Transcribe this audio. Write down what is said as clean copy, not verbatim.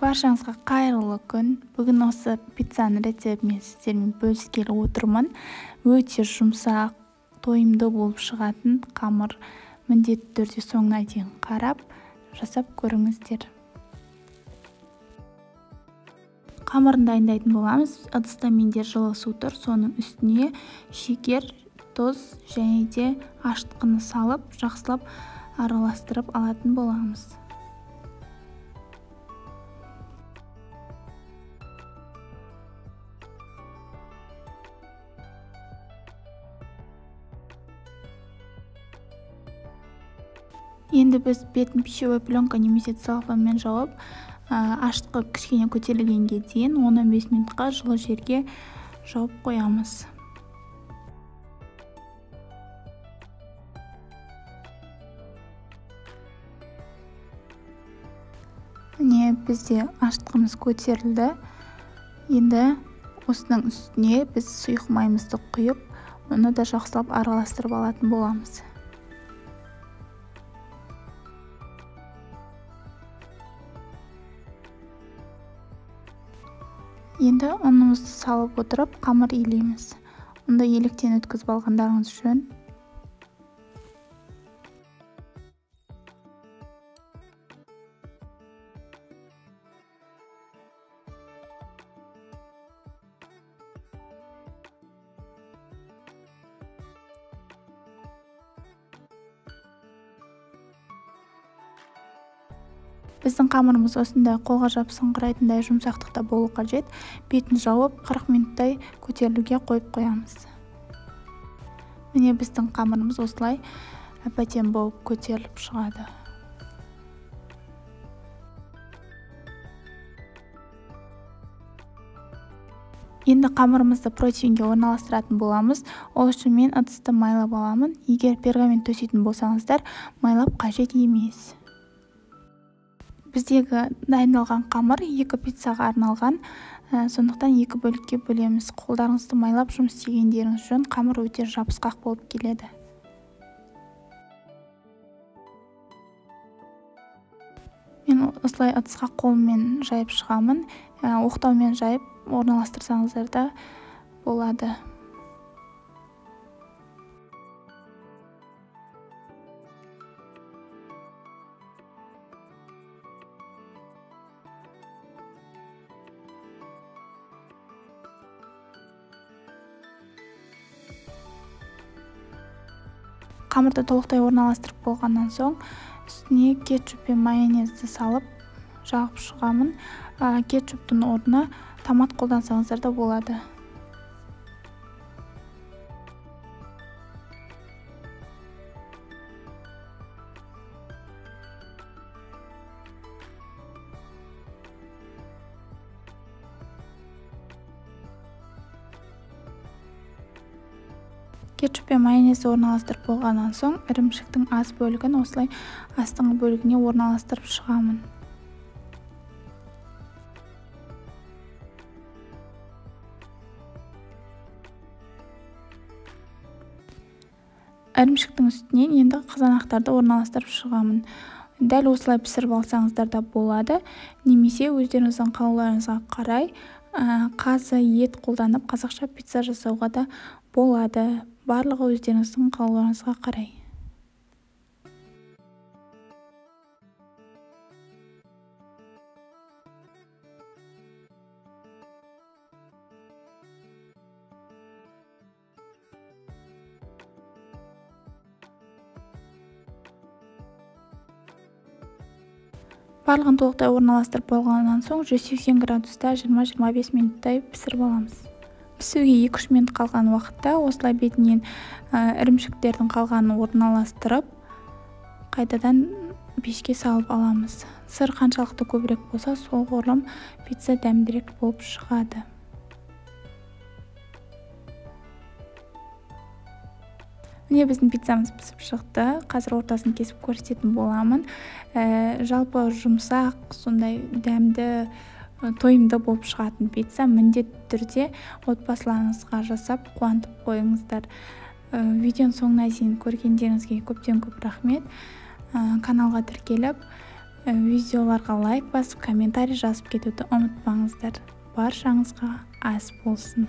Баршаңызға қайырлы күн. Бүгін осы пиццаның рецептімен сіздермен бөліскелі отырмын. Өте жұмсақ, тойымды болып шығатын қамыр. Міндетті түрде соңына дейін қарап, жасап көріңіздер. Қамырын дайындайтын боламыз. Ыдыста менде жылы су тұр. Соның үстіне шекер, тұз және де ашытқыны салып, жақсылап араластырып алатын боламыз. Енді біз бетін пищевой пленка немесе целлофанмен жауып, ашытқы кішкене көтерілгенге дейін 10-15 минутқа жылы жерге жауып қоямыз. Міне, бізде ашытқымыз көтерілді. Енді осының үстіне біз сұйық майымызды құйып, оны да жақсылап араластырып алатын боламыз. Енді ұнымызды салып отырып қамыр илейміз. Ұнды електен өткізіп алғандарыңыз жөн. Біздің қамырымыз осындай қолға жабысыңқырайтындай жұмсақтықта болу қажет. Бетін жауып 40 минуттай көтерілуге қойып қоямыз. Міне, біздің қамырымыз осылай әп-әдемі болып көтеріліп шығады. Енді қамырымызды противеньге орналастыратын боламыз. Ол үшін мен ыдысты майлап аламын. Егер пергамент төсейтін болсаңыздар, майлап қажет емес. Біздегі дайындалған қамыр 2 пиццаға арналған, сондықтан 2 бөлікке бөлеміз. Қолдарыңызды майлап жұмыс істегендеріңіз жөн, қамыр өте жабысқақ болып келеді. Мен осылай ыдысқа қолыммен жайып шығамын, оқтаумен жайып орналастырсаңыздар да болады. Қамырды толықтай орналастырып болғаннан соң үстіне кетчуп пен майонезді салып жағып шығамын. Кетчуптың орнына томат қолдансаңыздар да болады. Кетчуп пен майонезді орналастырып болғаннан соң ірімшіктің аз бөлігін осылай астыңғы бөлігіне орналастырып шығамын. Ірімшіктің үстінен енді қызанақтарды орналастырып шығамын. Дәл осылай пісіріп алсаңыздар да болады, немесе өздеріңіздің қалауларыңызға қарай қазы, ет қолданып қазақша пицца жасауға да болады. Барлығы өздеріңіздің қалауларыңызға қарай. Барлығын толықтай орналастырып болғаннан соң 180 градуста 20-25 минуттай пісіріп аламыз. Пісуге 2-3 минут қалған уақытта осылай бетінен ірімшіктердің қалғанын орналастырып, қайтадан пешке салып аламыз. Сыр қаншалықты көбірек болса, соғұрлым пицца дәмдірек болып шығады. Міне, біздің пиццамыз пісіп шықты. Қазір ортасын кесіп көрсететін боламын. Жалпы жұмсақ, сондай дәмді, тойымды болып шығатын пицца. Міндетті түрде отбасыларыңызға жасап қуантып қойыңыздар. Видеоның соңына дейін көргендеріңізге көптен көп рахмет. Каналға тіркеліп, Видеоларға лайк басып, комментарий жазып кетуді ұмытпаңыздар. Баршаңызға ас болсын.